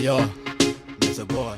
Yo, Mr. Boy.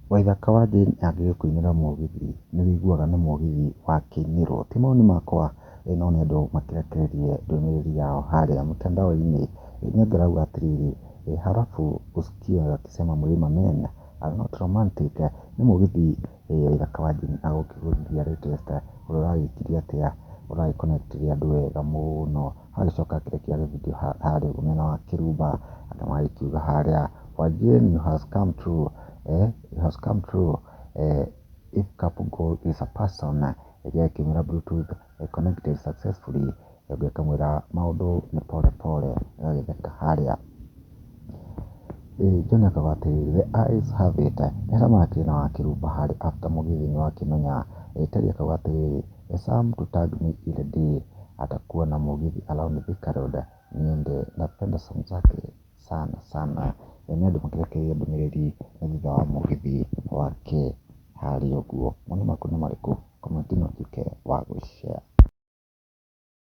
Waithaka wa Jane angĩgĩkũinĩra mũgithi nĩ wĩiguaga nĩ mũgithi wakĩinĩrwo. Ti mawoni makwa no nĩ andũ makĩrekereirie ndũmĩrĩri yao harĩa mtandao-inĩ. Nĩ ũngĩ arauga atĩrĩrĩ, halafu usikie wakisema mlima men are not romantic. Nĩ mũgithi Waithaka wa Jane agũkĩgũthithia latest ũrĩa ũragĩkire atĩa, ũragĩ connect andũ wega mũno. Agĩcoka akĩrekia video harĩa ũguo mwena wa Kĩrumba andũ magĩkiuga harĩa Wa Jane you has come true, you has come true, if couple goal is a person. Ĩngĩ akĩmwĩra Bluetooth connected successfully, ũngĩ akamwĩra maũndũ nĩ pole pole, agagĩtheka harĩa. John akauga atĩrĩrĩ, the eyes have it. Nĩ arĩa marakĩrĩ na Wakĩrumba harĩa after mũgithi nĩ wakĩmenya. Terry akauga atĩrĩrĩ, Sam to tag me ile day atakuwa na mũgithi around Thika Road niende, napenda song zake sana sana. Nĩ andũ makĩrekereria ndũmĩrĩri thutha wa mũgithi wake harĩa ũguo. Mawoni maku nĩ marĩkũ? Comment no ũtuĩke wa gũ share.